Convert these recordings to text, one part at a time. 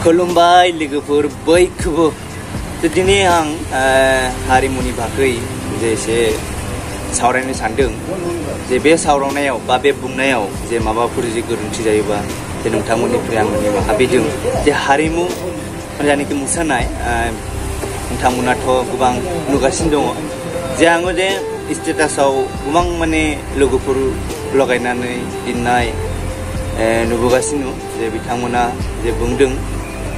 खुलुमबाय लोगोफोर बयखौबो दिनै आं हारिमुनि बागै जे एसे सावरायनो सानदों जे बे सावरायनायाव बा बे बुंनायाव जे माबाफोर जे गोरोन्थि जायोबा जे नोंथांमोननिफ्राय आं निमाहा बिदों जे हारिमु जायनाखि मोसानाय नोंथांमोनाथ' गोबां नुगासिनो दङ जे आङो जे स्टेटासाव गोबां माने लोगोफोर लगायनानै दिन्नाय नुबोगासिनो जे बिथांमोना जे बुंदों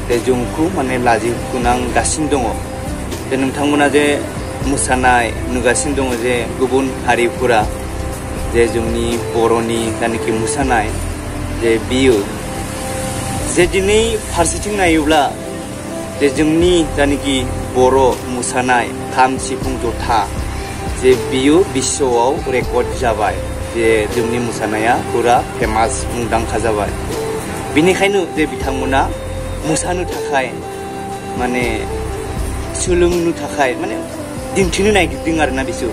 जे जोंखौ माने लाजिफोनांगासिनो दङ जे नोंथांमोना जे मोसानाय नुगासिनो दङ जे गुबुन हारिफोरा जे जोंनि बर'नि जायनाखि मोसानाय जे बियो जे दिनै फारसेथिं नायोब्ला जे जोंनि जायनाखि बर' मोसानाय खाम सिफुं जथा जे बियो बिश्वआव रेकर्ड जाबाय जे जोंनि मोसानाया पुरा फेमास मुंदांखा जाबाय बेनिखायनो जे बिथांमोना मोसानो थाखाय माने सोलोंनो थाखाय माने दिन्थिनो नागिरदों आरोना बिसोर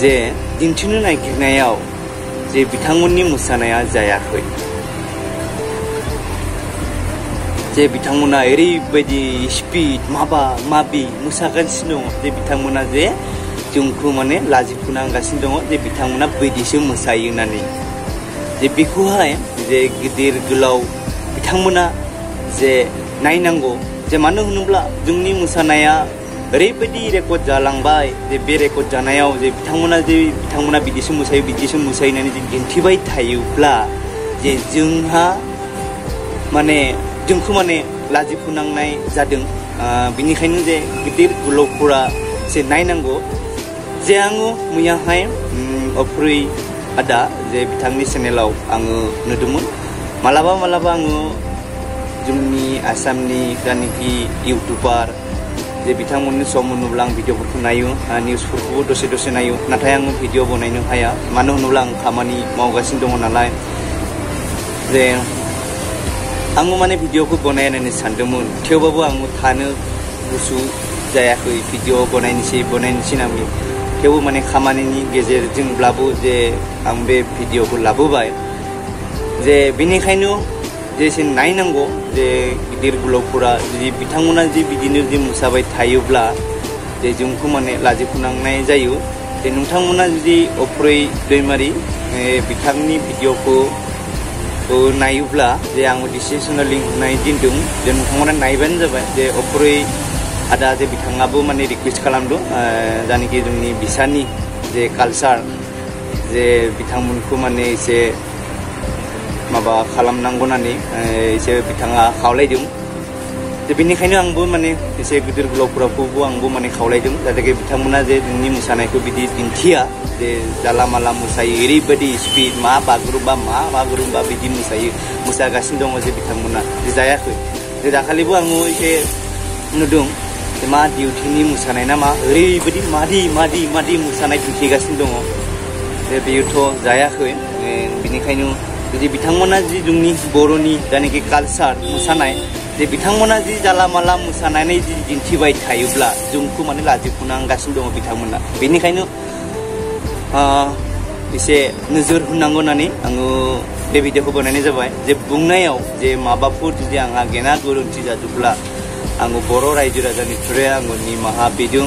जे दिन्थिनो नागिरनायाव जे बिथांमोननि मोसानाया जायाखै जे बिथांमोना ओरैबायदि स्पिड माबा माबि मोसागासिनो दङ जे बिथांमोना जे जोंखौ माने लाजिफोनांगासिनो दङ जे बिथांमोना बायदिसो मोसायो होननानै जे बेखौहाय जे गिदिर गोलाव बिथांमोना जे नायनांगौ जे मानो होनोब्ला जोंनि मोसानाया ओरैबायदि रेकर्ड जालांबाय जे बे रेकर्ड जानायाव जे बिथांमोना बिदिसो मोसायो होननानै जे दिन्थिबाय थायोब्ला जे जोंहा माने जोंखौ माने लाजिफोनांनाय जादों बिनिखायनो जे गिदिर गोलावफोरा जे नायनांगौ जे आङो मैयाहाय अफ्रै आदा जे बिथांनि चेनेलाव आङो नुदोंमोन मालाबा आङो जोंनि आसामनि जायनाखि इउटुबार जे बिथांमोननि सम मोनोब्ला आं भिडिअफोरखौ नायो निउसफोरखौबो दसे नायो नाथाय आङो भिडिअ बनायनो हाया मानो होनोब्ला आं खामानि मावगासिनो दङ नालाय जे आङो माने भिडिअखौ बनायनो सानदोंमोन थेवबाबो आङो थानो गुसु जायाखै भिडिअ बनायनोसै होननानै थेवबो माने खामानिनि गेजेरजोंब्लाबो जे आं बे भिडिअखौ लाबोबाय जे बेनिखायनो जे नायनांगौ जे गिदिर गोलावफोरा जुदि बिथांमोना जे बिदिनो जे मोसाबाय थायोब्ला जे जोंखौ माने लाजिफोनांनाय जायो जे नोंथांमोना जुदि अफ्रै दैमारि बिथांनि भिडिअखौ नायोब्ला जे आङो डिसिसनेलि होनाय दिनदों जे नोंथांमोना नायबानो जाबाय जे अफ्रै आदा जे बिथाङाबो माने रिकुवेस्ट खालामदों जायनाखि जोंनि बिसानि जे कालचार जे बिथांमोनखौ माने एसे माबा खालामनांगौ होननानै एसे बिथाङा खावलायदों जे बेनिखायनो आंबो माने एसे गिदिर गोलावफोरखौबो आंबो माने खावलायदों जाहाथे बिथांमोना जे जोंनि मोसानायखौ बिदि दिन्थिया जे जाला माला मोसायो ओरैबायदि स्पिड मा बागुरुम्बा बिदि मोसागासिनो दङ जे बिथांमोना जे जायाखै जे दाखालिबो आङो एसे नुदों जे मा डिउटिनि मोसानाय ना मा ओरैबायदि मादि मोसानाय दिन्थिगासिनो दङ जे बेयोथ' जायाखै बेनिखायनो जुदि बिथांमोना जि जोंनि बर'नि जायनाखि कालचार मोसानाय जे बिथांमोना जि जाला माला मोसानानै जि दिन्थिबाय थायोब्ला जोंखौ माने लाजिफोनांगासिनो दङ बिथांमोना बेनिखायनो एसे नोजोर होनांगौ होननानै आङो बे भिडिअखौ बानायनाय जाबाय जे बुंनायाव जे माबाफोर जुदि आंहा गेना गोरोन्थि जादोंब्ला आङो बर' रायजो राजानिफ्राय आङो निमाहा बिदों।